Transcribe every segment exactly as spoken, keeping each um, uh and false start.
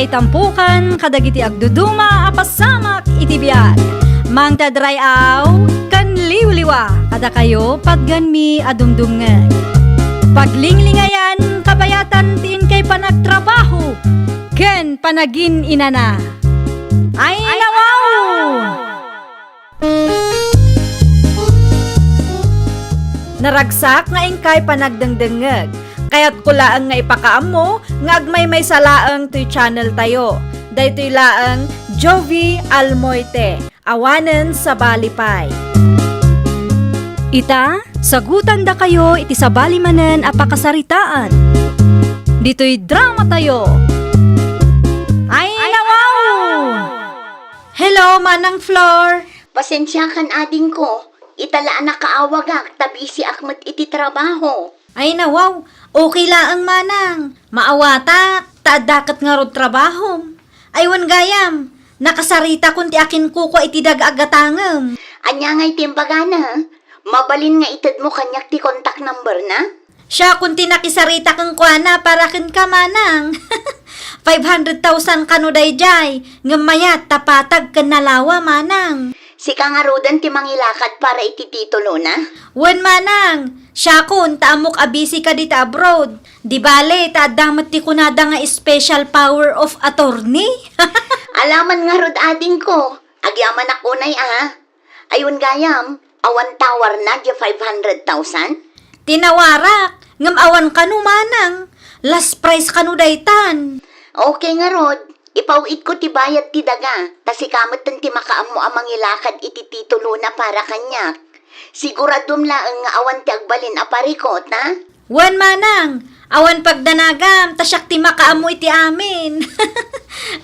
Itampukan kadagiti agduduma a pasamak iti biag. Mangted ray-aw ken liwliwa kadakayo patganmi a dumdumngeg. Paglinglingayan kabayatan ti inkay panagtrabaho ken panagin-inana. Ay, nawaw! Naragsak nga inkay panagdengdengngeg. Kayatko laeng nga ipakaammo nga agmaymaysa laeng toy channel tayo. Daytoy laeng Jovie Almoite, awanen sabali pay. Ita, sagutandakayo iti sabali manen a pakasaritaan. Ditoy drama tayo. Ay, nawaw! Hello, Manang Flor! Pasensiakan, adingko. Ita la a nakaawagak ta bisiak met iti trabaho. Ay, nawaw. Okay laeng, manang. Maawatak, ta adda ket ngarud trabahom. Ay, wen gayam, nakasaritakon ti akinkukua iti daga a gatangem. Ania ngay ti imbagana? Mabalin nga itedmo kaniak ti contact number-na? Siakon ti nakisarita kenkuana para kenka, manang. Five hundred thousand kano daydiay, ngem mayat ta patag ken nalawa, manang. Sika ngaruden ti mangilakad para iti titulona? Wen, manang, siakon ta ammok a busy ka dita abroad. Di bale, ta adda met ti kunada nga special power of attorney. Alaman ngarud, adingko, agyamanak unay a. Ay, wen gayam, awan tawarna diay five hundred thousand? Tinawarak, ngem awan kano, manang. Last price kano daytan. Okay ngarud, ipaw-itko ti bayad ti daga, ta sika metten ti makaammo a mangilakad iti titulona para kaniak. Siguradom laeng nga awan ti agbalin a parikut, ha? Wen, manang, awan pagdanagam, ta siak ti makaammo iti amin.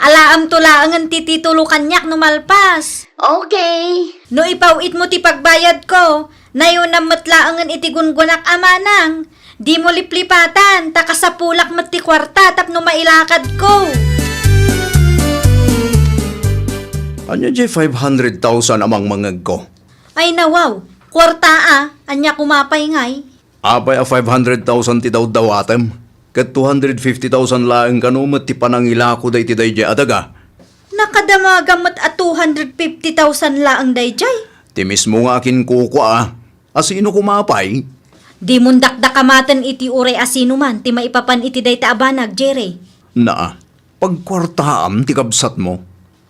Alaamto laengen ti titulo kaniak no malpas. Okay. No ipaw-itmo ti pagbayadko, nayonam met laengen iti gunggonak a manang. Dimo liplipatan, ta kasapulak met ti kuarta tapno mailakadko. Ania diay five hundred thousand a mangmangegko? Ay, nawaw, kuarta a, ania koma pay ngay? Apay a five hundred thousand ti dawdawatem, ket two hundred fifty thousand laeng kano met ti panangilako dayta daydiay a daga? Nakadamagam met a two hundred fifty thousand laeng daydiay. Ti mismo nga akinkukua a. A sino koma pay? Dimon dakdakamaten iti uray a sino man ti maipapan iti dayta a banag, Jerry. Naa, pagkuartaam ti kabsatmo.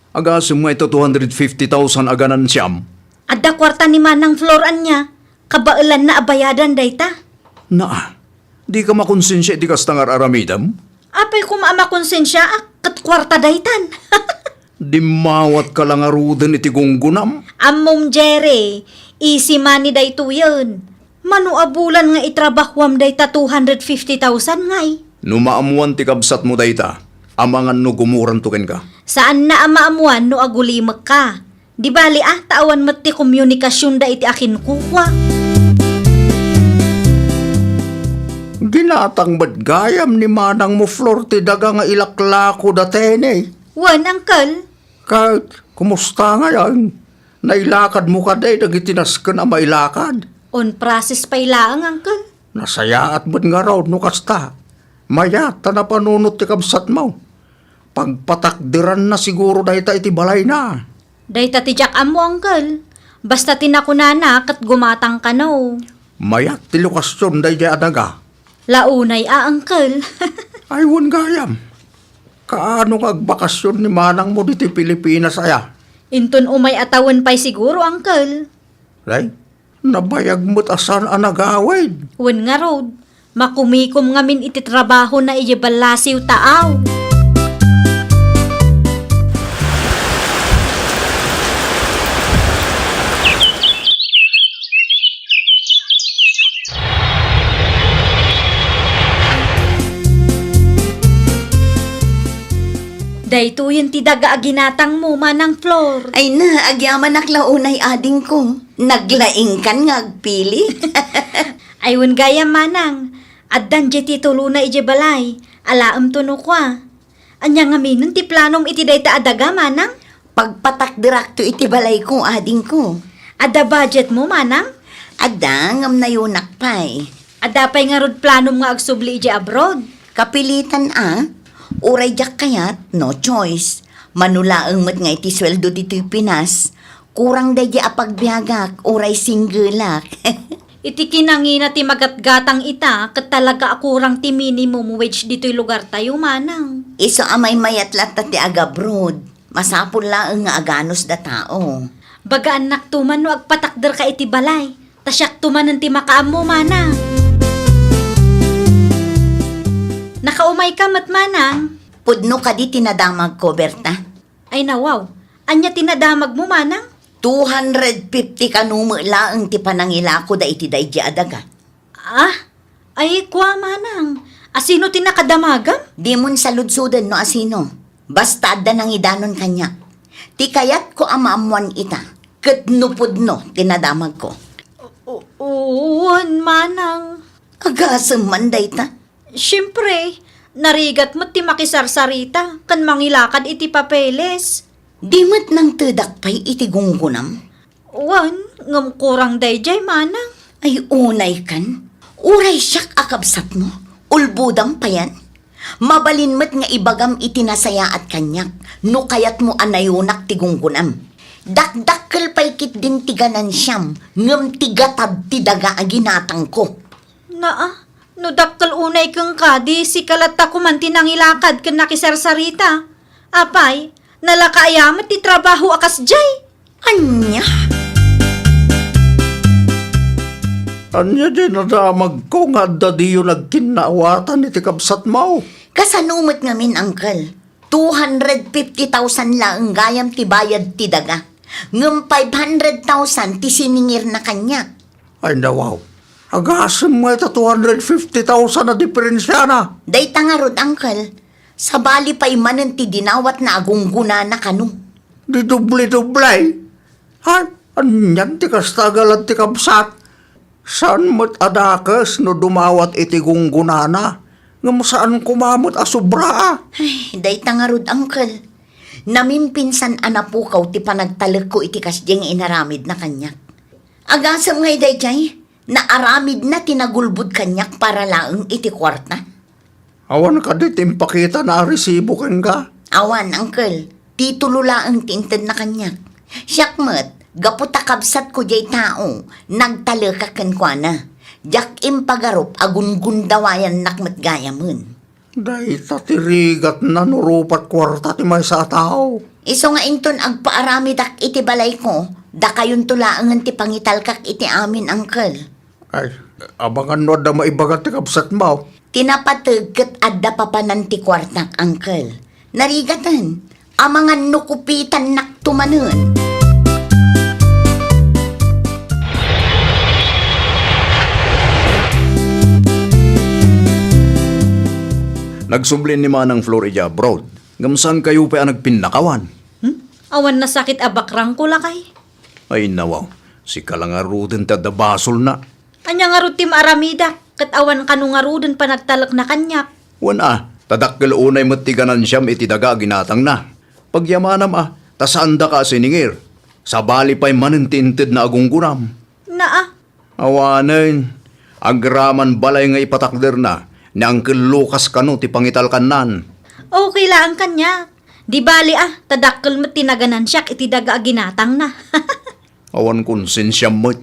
Agasem nga ita two hundred fifty thousand a ganansiam. Adda kuarta ni Manang Flor ania, kabaelanna a bayadan dayta. Naa, dika makonsensia iti kasta nga ar-aramidem? Apay koma a makonsensiaak ket kuarta daytan? Dimmawatka la ngaruden iti gunggonam. Ammom, Jerry, easy money daytoyen. Mano a bulan nga itrabahoam dayta two hundred fifty thousand ngay? No maammoan ti kabsatmo dayta, amangan no gumuranto kenka. Saanna a maammoan no agulimekka. Di bali a, ta awan met ti komunikasionda iti akinkukua. Ginatang met gayam ni manangmo Flor ti daga nga ilaklako da Tene. Wen, uncle. Ket, kumusta ngayon? Nailakadmo kadi dagiti nasken a mailakad? On process pay laeng, uncle. Nasayaat met ngarud no kasta. Mayat ta napanunot ti kabsatmo. Pagpatakderanna siguro dayta iti balayna. Dayta ti diak ammo, uncle. Basta ti nakunana ket gumatang kano. Mayat ti lokasion daydiay a daga. Launay a, uncle. Ay, wen gayam. Kaano nga agbakasion ni manangmo ditoy Pilipinas aya? Inton umay a tawen pay siguro, uncle. Ay, nabayag met a saan a nagawid. Wen ngarud, makumikom ngamin iti trabahona idiay ballasiw taaw. Daytoyen ti daga a ginatangmo, Manang Flor. Ay na, agyamanak la unay, adingko. Naglaingkan nga agpili. Ay, wen gayam, manang. Addan diay titulona idiay balay. Alaemto no kua. Ania ngaminen ti planom iti dayta a daga, manang? Pagpatakderakto iti balayko, adingko. Adda budgetmo, manang? Adda, ngem nayonak pay. Adda pay ngarud planom nga agsubli idiay abroad? Kapilitan a. Uray diak kayat, no choice. Mano laeng met nga iti sueldo ditoy Pinas, kurang daydi a pagbiagak, uray singgelak. Iti kinangina ti magatgatang ita, ket talaga a kurang ti minimum wage ditoy lugartayo, manang. Isu a maymayat latta ti agabroad. Masapul laeng nga aganus da tao. Bagaannak tuman no agpatakderka iti balay. Ta siak tumanen ti makaammo, manang. Nakaumayka met, manang. Pudno kadi ti nadamagko, Berta? Ay, nawaw. Ania ti nadamagmo, manang? Two hundred fifty kano met laeng ti panangilako da iti daydi a daga. Ah? Ay, kua, manang. Asino ti nakadamagam? Dimon saludsoden no asino. Basta adda nangidanon kaniak. Ti kayatko a maammoan ita, ket no pudno ti nadamagko. O-, o-, wen, manang. Agasem man dayta. Siempre, narigat met ti makisarsarita ken mangilakad iti papeles. Di met nangtedak pay iti gunggunam. Wen, ngem kurang daydiay, manang. Ay, unaykan. Uray siak a kabsatmo, ulbodam payen. Mabalin met nga ibagam iti nasayaat kaniak no kayatmo a nayonak ti gunggunam. Dakdakkel pay ketdin ti ganansiam, ngem ti gatad ti daga a ginatangko. Naa, no dakkel unay kenka, di sika latta koman ti nangilakad ken nakisarsarita. Apay, nalaka aya met ti trabaho a kasdiay? Ania? Ania diay nadamagko nga adda diyo nagkinnaawatan iti kabsatmo? Kasano met ngamin, Uncle? Two hundred fifty thousand laeng gayam ti bayad ti daga. Ngem five hundred thousand ti siningirna kaniak. Ay, nawaw. Agasem nga ita two hundred fifty thousand a diferensiana. Dayta ngarud, Uncle. Sabali pay manen ti dinawatna a gunggunana kano. Di doble-doble? Ha? Anian ti kasta a galad ti kabsat? Saan met a dakes no dumawat iti gunggunana, ngem saan koma met a sobra a? Ay, dayta ngarud, Uncle. Namimpinsan a napukaw ti panagtalekko iti kasdiay nga inaramidna kaniak. Agasem ngay daydiay, naaramidna ti nagulbod kaniak para laeng iti kuarta. Awan kadi ti impakitana a resibo kenka? Awan, Uncle. Titulo laeng ti intedna kaniak. Siak met, gapu ta kabsatko diay tao, nagtalekak kenkuana. Diak impagarup a gungundawayannak met gayamen. Dayta ti rigatna no rupat kuarta ti maysa a tao. Isu nga inton agpaaramidak iti balayko, dakayonto laengen ti pangitalkak iti amin, Uncle. Ay, abangan no adda maibaga ti kabsatmo. Ti napateg ket adda papanan ti kuartak, Uncle. Narigaten, amangan no kupitannakto manen. Nagsubli ni Manang Flor idiay abroad, ngem saankayo pay a nagpinnakawan? Hmm? Awan nasakit a bakrangko, lakay. Ay, nawaw. Sika la ngaruden ti adda basolna. Ania ngarud ti maaramidak, ket awan kano ngaruden panagtalekna kaniak? Wen a, ta dakkel unay met ti ganansiam iti daga a ginatangna. Pagyamanam a, ta saandaka a siningir. Sabali pay manen ti intedna a gunggunam. Naa. Awanen, agraman balay nga ipatakderna, ni Uncle Lucas kano ti pangitalkannan. Okay laeng kaniak. Di bali a, ta dakkel met ti naganansiak iti daga a ginatangna. Awan konsensiam met.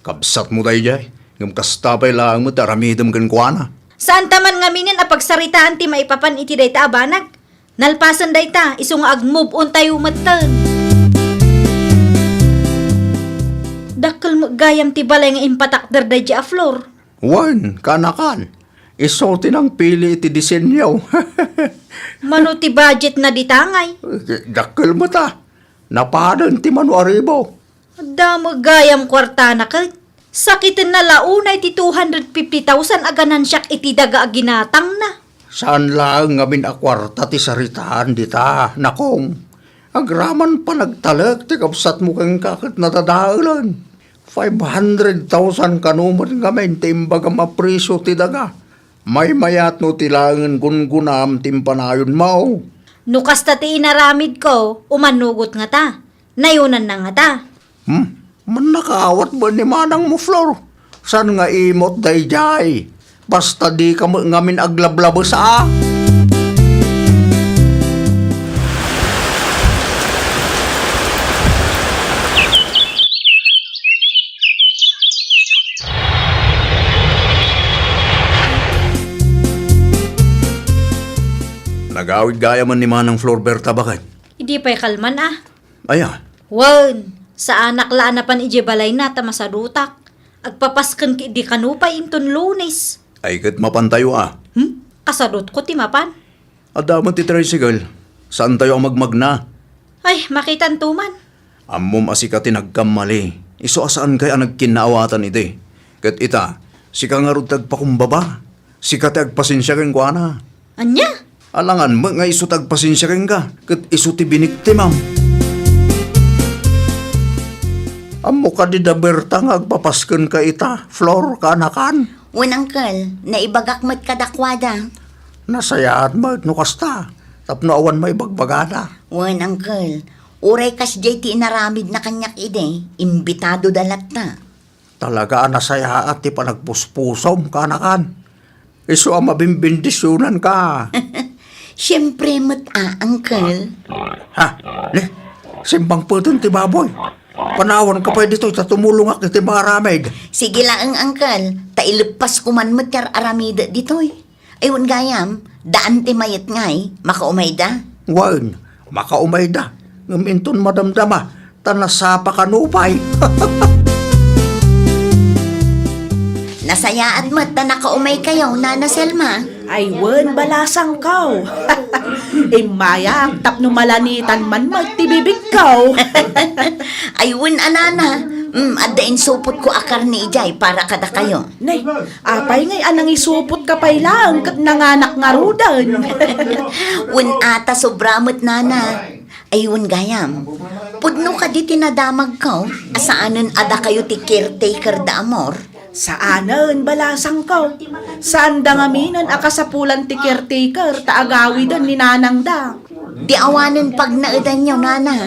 Kabsatmo daydiay, ngem kasta pay laeng met ti aramidem kenkuana. Saanta man ngaminen a pagsaritaan ti maipapan iti dayta a banag. Nalpasen dayta, isu nga ag-move on tayo metten. Dakkel met gayam ti balay nga impatakder daydiay a Flor. Wen, kaanakan. Isu ti nangpili iti disenyo. Mano ti budgetna dita ngay? Dakkel met a. Napadan ti mano a ribo. Adda met gayam kuartana ket sakitenna la unay ti two hundred fifty thousand a ganansiak iti daga a ginatangna. Saan laeng ngamin a kuarta ti saritaan dita, Nakong. Agraman panagtalek ti kabsatmo kenka ket nadadaelen. Five hundred thousand kano met ngamin ti imbagam a presio ti daga. Maymayat no ti laengen gunggunam ti impanayonmo. No kasta ti inaramidko, umanugot ngata. Nayonanna ngata. Hmm? Mannakaawat ba ni manangmo, Flor? Saan nga imot daydiay? Basta dika met ngamin aglablabes a. Agawid gayamen ni Manang Flor Berta, baket. Idi pay kalman, a. Aya? Wen, saanak la a napan idiay balayna ta masadutak. Agpapasken ket idi kano pay inton Lunes. Ay, ket mapantayo, a. Hmm? Kasadutko ti mapan. Adda met ti tricycle. Saantayo a magmagna. Ay, makitanto man. Ammom a sika ti nagkammali. Isu a saankay a nagkinnaawatan idi. Ket ita, sika ngarud ti agpakumbaba. Sika ti agpasensia kenkuana. Ania? Alangan met nga isu ti agpasensia kenka, ket isu ti biniktimam. Ammo kadi da Berta nga agpapaskenka ita, Flor, kaanakan? Wen, Uncle, naibagak met kadakuada. Nasayaat met no kasta, tapno awan maibagbagada. Wen, Uncle, uray kasdiay ti inaramidna kaniak idi, imbitadoda latta. Talaga a nasayaat ti panagpuspusom, kaanakan. Isu a mabimbendisionanka. Siempre met a, Uncle. Ha? Ne? Simbangpeten ti baboy. Panawanka pay ditoy ta tumulongak iti maaramid. Sige laeng, Uncle. Ta ileppasko man met ti ar-aramidek ditoy. Ay, wen gayam, daan ti mayat ngay, makaumayda? Wen, makaumayda. Ngem inton madamdama, ta nasapa kano pay. Nasayaat met ta nakaumaykayo, Nana Selma. Ay, wen, balasangko. Immayak tapno malanitan man met ti bibigko. Ay, wen a, Nana. Mm, adda insupotko a karne idiay para kadakayo. Nay, apay ngay a nangisupotka pay laeng ket nanganak ngaruden? Wen a, ta sobra met, Nana. Ay, wen gayam. Pudno kadi ti nadamagko a saanen a dakayo ti caretaker da Amor? Saanen, balasangko. Saanda ngaminen a kasapulan ti caretaker ta agawiden ni nanangda. Di awanen pagnaedanyo, Nana.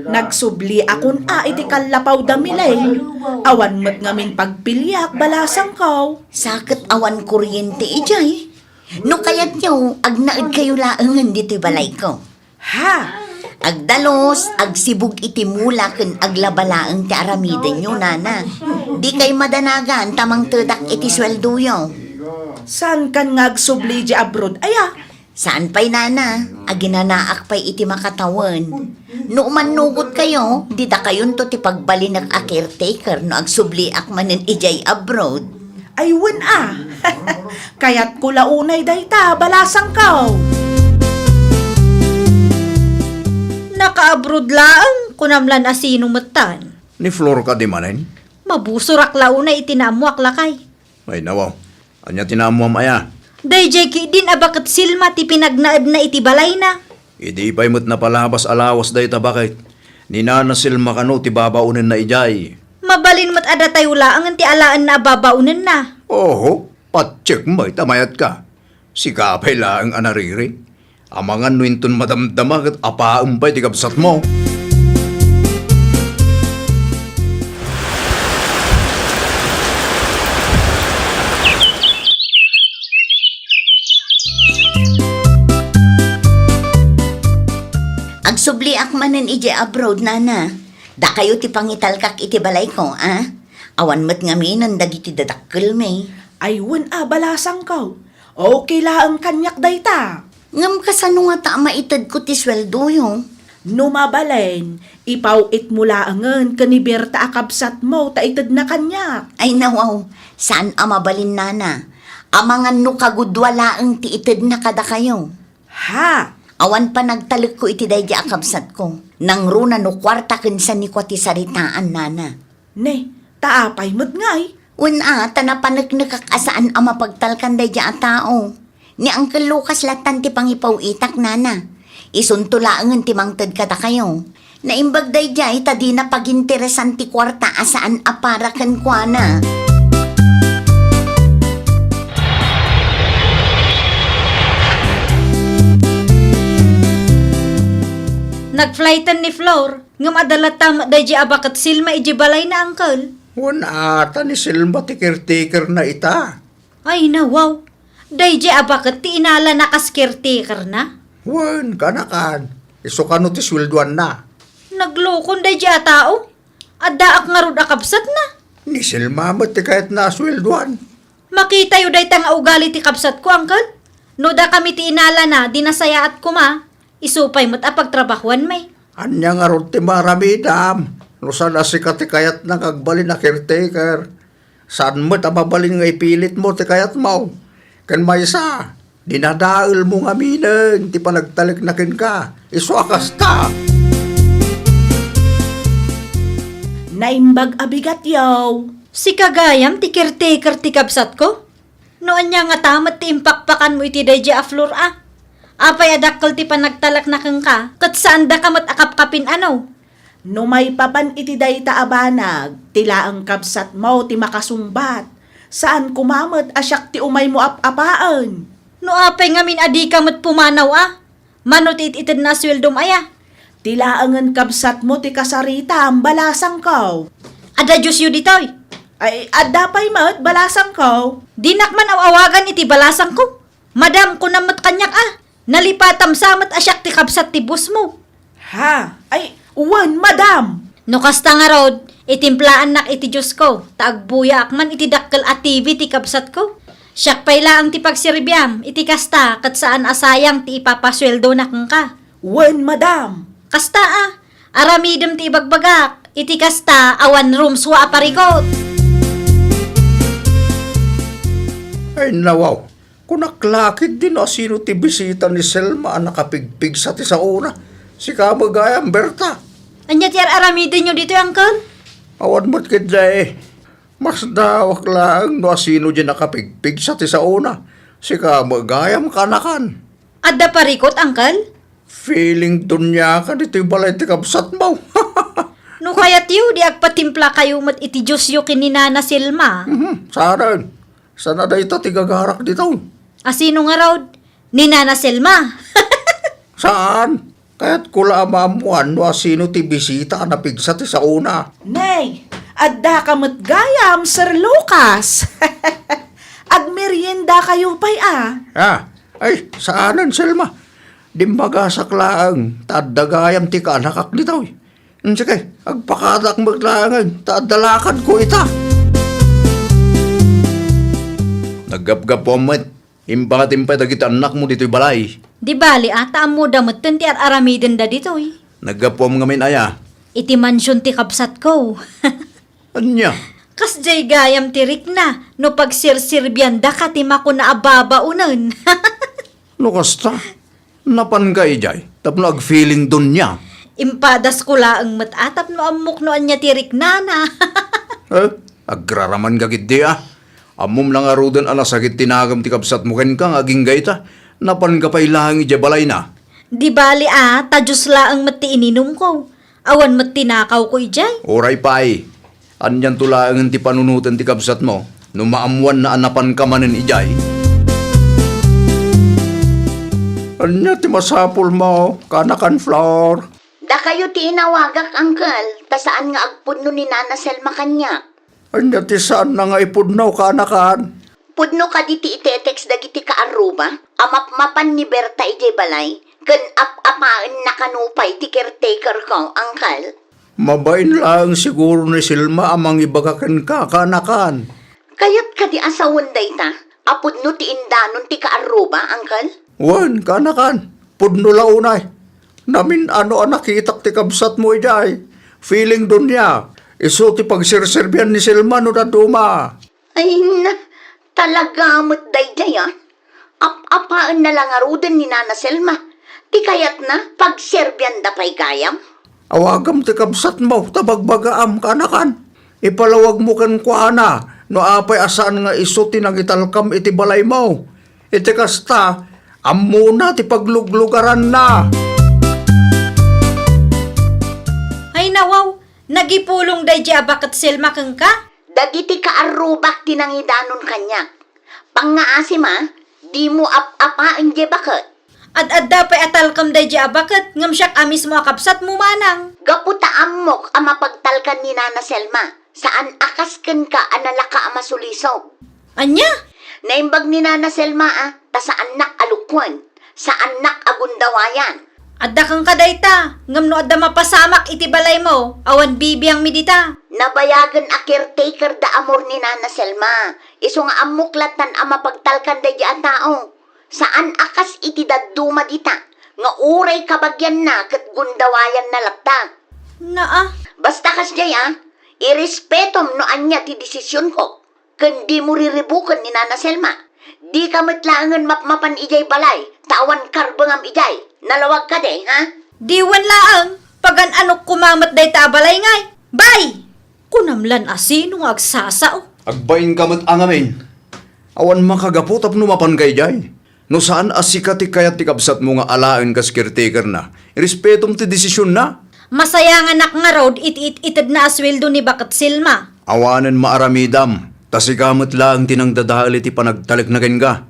Nagsubliakon a iti kallapaw da Milen. Awan met ngamin pagpiliak, balasangko. Sa ket awan kuryente idiay. No kayatyo, agnaedkayo laengen ditoy balayko. Ha? Agdalus, agsibug iti mula ken aglaba laeng ti aramidenyo, Nana. Dikay madanagan ta mangtedak iti sueldoyo. Saankan nga agsubli idiay abroad aya? Saan pay, Nana, aginanaak pay iti makatawen. No umannugotkayo, didakayonto ti pagbalinek a caretaker no agsubliak manen idiay abroad. Ay, wen a. Kayatko la unay dayta, balasangko. Naka-abroad laeng, kunam lan a sino metten. Ni Flor kadi manen? Mabusorak la unay iti naammoak, lakay. Ay, nawaw. Ania ti naammoam aya? Daydiay ketdin a baket Selma ti pinagnaedna iti balayna. Idi pay met napalabas a lawas dayta baket, ni Nana Selma kano ti babaonenna idiay? Mabalin met a datayo laengen ti alaenna a babaonenna. Oho, patiek met a mayatka. Sika pay laeng a nariri. Amangan no inton madamdama ket apaem pay ti kabsatmo. Agsubliak manen idiay abroad, Nana. Dakayo ti pangitalkak iti balayko, a? Awan met ngaminen dagiti dadakkelmi. Ay, wen a, balasangko. Okay laeng kaniak dayta. Ngem kasano ngata a maitedko ti sueldoyo? No mabalin, ipaw-itmo laengen ken ni Berta a kabsatmo ta itedna kaniak. Ay, nawaw, saan a mabalin, Nana. Amangan no kagudua laeng ti itedna kadakayo. Ha? Awan panagtalekko iti daydi a kabsatko. Nangruna no kuarta ken sanikua ti saritaan, Nana. Ne, ta apay met ngay? Wen a, ta napaneknekak a saan a mapagtalkan daydi a tao. Ni Uncle Lucas lattan ti pangipaw-itak, Nana. Isunto laengen ti mangted kadakayo. Naimbag daydiay ta dina paginteresan ti kuarta a saan a para kenkuana. Nagflighten ni Flor, ngem adda latta met daydiay a baket Selma idiay balayna, Uncle. Wen a, ta ni Selma ti caretakerna ita. Ay, nawaw. Daydiay a baket ti inalana kas caretakerna? Wen, kanakan. Isu kano ti sueldoanna? Naglokon daydiay a tao. Addaak ngarud a kabsatna. Ni Selma met ti kayatna a sueldoan. Makitayo dayta nga ugali ti kabsatko, Uncle. No dakami ti inalana, di nasayaat koma, isu pay met a pagtrabahuanmi. Ania ngarud ti maaramidam? No saan a sika ti kayatna nga agbalin a caretaker, saan met a mabalin nga ipilitmo ti kayatmo. Ken maysa, dinadaelmo ngaminen ti panagtalekna kenka. Isu a kasta. Naimbag a bigat, yaw. Sika gayam ti caretaker ti kabsatko? No ania ngata met ti impakpakanmo iti daydiay a floor a? Apay a dakkel ti panagtalekna kenka, ket saandaka met a kapkapin a no? No maipapan iti dayta a banag, ti laeng kabsatmo ti makasungbat. Saan koma met a siak ti umaymo ap-apaen. No apay ngamin a dika met pumanaw a? Mano ti it-itedna a sueldom aya? Ti laengen kabsatmo ti kasaritam, balasangko. Adda Diosyo ditoy? Ay, adda pay met, balasangko. Dinak man aw-awagan iti balasangko. Madam, kunam met kaniak a, nalipatam sa met a siak ti kabsat ti bossmo. Ha? Ay, wen, madam. No kasta ngarud, itimplaannak iti Diosko, ta agbuyaak man iti dakkel a T V ti kabsatko. Siak pay laeng ti pagserbiam, iti kasta ket saan a sayang ti ipapasueldona kenka. Wen, madam. Kasta a, aramidem ti ibagbagak, iti kasta awan room suite a parikut. Ay, nawaw. Kunak la ketdi no asino ti bisita ni Selma a nakapigpigsa ti saona. Sika met gayam, Berta. Ania ti ar-aramidenyo ditoy, Uncle? Awan met ketdi. Masdaawak laeng no asino diay nakapigpigsa ti saona. Sika met gayam, kaanakan. Adda parikut, Uncle? Feeling duniaka ditoy balay ti kabsatmo. No kayatyo, di agpatimplakayo met iti Diosyo ken ni Nana Selma. Mhm, saan. Saan a dayta ti gagarak ditoy? Asino ngarud? Ni Nana Selma? Saan. Kayatko la a maammuan no asino ti bisita a napigsa ti saona. Nay, addaka met gayam, Sir Lucas. Agmeriendakayo pay a. Ah, ay, saanen, Selma. Dimmagasak laeng, ta adda gayam ti kaanakak ditoy. Sige, agpakadaak met laengen, ta adda lakadko ita. Naggapgapuam met, imbatim pay dagiti annakmo ditoy balay. Di bali a, ta ammoda metten ti ar-aramidenda ditoy. Naggapuam ngamin aya? Iti mansion ti kabsatko. Ania? Kasdiay gayam ti rikna, no pagserserbiandaka ti makuna a babaonen. No kasta, napanka idiay tapno agfeeling dunia? Impadasko laeng met a tapno ammok no ania ti riknana. Eh, agraramanka ketdi a. Ammom la ngaruden a nasakit ti nagem ti kabsatmo kenka nga agingga ita. Napanka pay laeng idiay balayna. Di bali a, ta Dios laeng met ti ininumko. Awan met tinakawko idiay. Uray pay. Anianto laengen ti panunoten ti kabsatmo no maammoanna a napanka manen idiay? Ania ti masapulmo, kaanakan Flor? Dakayo ti inawagak, Uncle, ta saan nga agpudno ni Nana Selma kaniak. Ania ti saanna nga ipudno, kaanakan? Pudno kadi ti itetext dagiti kaarruba a mapmapan ni Berta idiay balay ken ap-apaenna kano pay ti caretakerko, Uncle? Mabain laeng siguro ni Selma a mangibaga kenka, kaanakan. Kayat kadi a sawen dayta a pudno ti indanon ti kaarruba, Uncle? Wen, kaanakan. Pudno la unay. Namin-ano a nakitak ti kabsatmo idiay. Feeling dunia. Isu ti pagserserbian ni Selma no dadduma. Ay na, talaga met daydiay a. Ap-apaenna la ngaruden ni Nana Selma. Ti kayatna, pagserbianda pay gayam. Awagam ti kabsatmo, ta bagbagaam, kaanakan. Ipalawagmo kenkuana, no apay a saan nga isu ti nangitalkam iti balaymo. Iti kasta, ammona ti pagluglugaranna. Ay, nawaw, nagipulong daydiay a baket Selma kenka? Dagiti kaarrubak ti nangidanon kaniak. Pangngaasim a, dimo ap-apaen diay baket. Ad-adda pay a talkem daydiay a baket, ngem siak a mismo a kabsatmo manang. Gapu ta ammok a mapagtalkan ni Nana Selma, saan a kas kenka a nalaka a masulisog. Ania? Naimbag ni Nana Selma a, ta saannak a lukuen, saannak a gundawayan. Adda kenka dayta, ngem no adda mapasamak iti balaymo, awan bibiangmi dita. Nabayagen a caretaker da amor ni Nana Selma. Isu nga ammok lattan a mapagtalkan daydiay a tao. Saan a kas iti dadduma dita, nga uray kabagianna ket gundawayanna latta. Naa. Basta kasdiay a, irespetom no ania ti desisionko, ken dimo riribuken ni Nana Selma. Dika met laengen mapmapan idiay balay, ta awan karbengam idiay. Nalawag kadi, ha? Diwen laeng, pagan-anok koma met dayta a balay ngay. Bay! Kunam lan a sino nga agsasao. Agbainka met a ngamin. Awan makagapu tapno mapanka idiay. No saan a sika ti kayat ti kabsatmo nga alaen kas caretakerna, irespetom ti desisionna. Masayanganak ngarud iti it-itedna a sueldo ni Baket Selma. Awanen maaramidam, ta sika met laeng ti nangdadael iti panagtalekna kenka.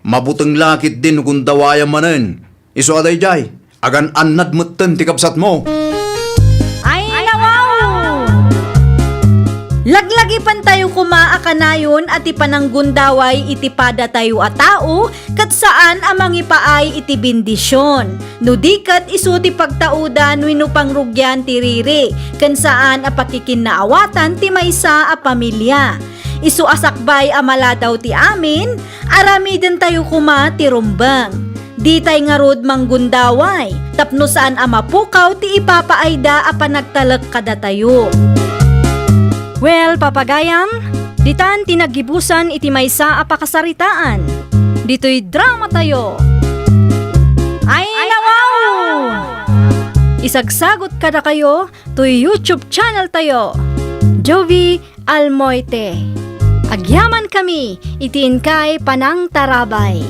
Mabuteng la ketdi no gundawayam manen. Isu a daydiay, agan-annad metten ti kabsatmo. Ay, nawaw! Laglagipentayo koma a kanayon a ti pananggundaway iti padatayo a tao, ket saan a mangipaay iti bendision. No di ket isu ti pagtaudan wenno pangrugian ti riri, ken saan a pakikinnaawatan ti maysa a pamilia. Isu a sakbay a maladaw ti amin, aramidentayo koma ti rumbeng. Ditay ngarud manggundaway, tapno saan a mapukaw ti ipapaayda a panagtalek kadatayo. Well, papagayam, ditan ti naggibusan iti maysa a pakasaritaan. Ditoy dramatayo. Ay, nawaw! Isagsagot kadakayo toy YouTube channel tayo, Jovie Almoite. Agyaman kami iti inkay panangtarabay.